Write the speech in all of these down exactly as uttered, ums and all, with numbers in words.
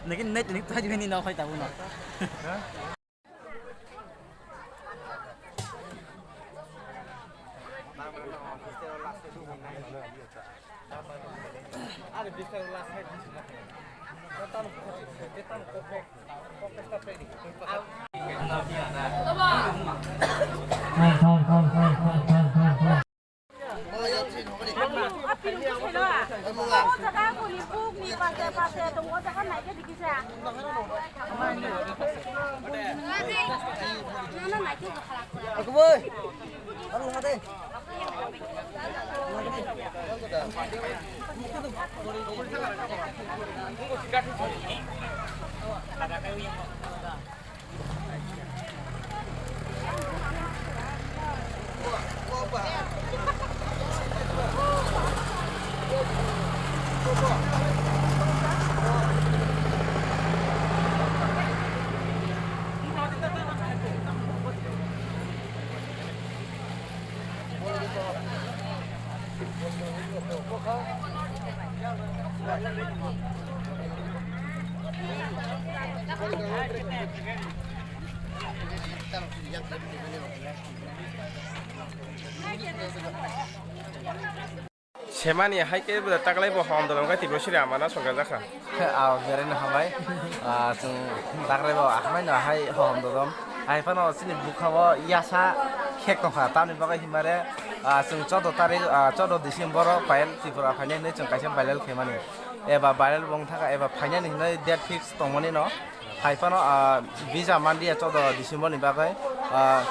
Niki net nik tadi ni na khai tabu na. Semani hai khe bo taklai bo hom dolong khe Tripura siri amana songkha jakha. Ah, bereng hambai. Ah, chwng taklai bo ahmai no hai hom dolong. Hai phano chini bukha o yasa khek tongkha. Tamni bagwi himare, ah, chwng choudo tarik, ah, choudo December o payal Tripura phainai hinwi chwng kaisa viral khaimani. Eba viral bo wng thaka eba phainani hinwi date fix tongmani no. Hai phano, ah, visa manliya choudo December ni bagwi. Ah,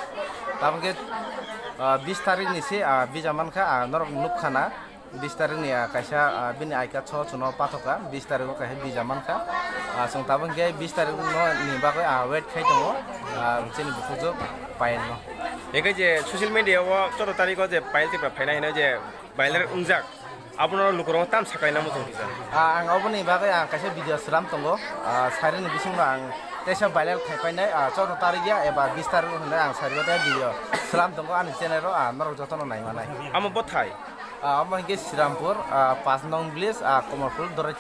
tabuk khe, ah, bis tarik ni se, ah, visa mankha, ah, norok nukha na. Bis tarik ni, ah, kaisa, ah, bini I card so chwngno pathokha, bis tarik o kaisa visa mankha. Ah, chwng tabuk khe bis tarik no ni bagwi, ah, wait khai tongo, ah, chini bukhukjwk Payal no. Hingkhe je social media o choudo tarik o je Payal Tripura phaina hino je viral wngjak. Abono lukurok tam saklaina muchung kisa. Ah, ang oboni bagwi ang kaisa video slam tongo. Ah, sairwkni bisingno ang teisa viral khai painai, ah, choudo tarik ya eba bis tarik hinwi ang sairwkni video slam tongo ani channel o, ah, norok jotono naimanai. Amo bothai? Ah, omo hinkhe Srirampur, ah, pas nong village, ah, Komorpur, Dorai.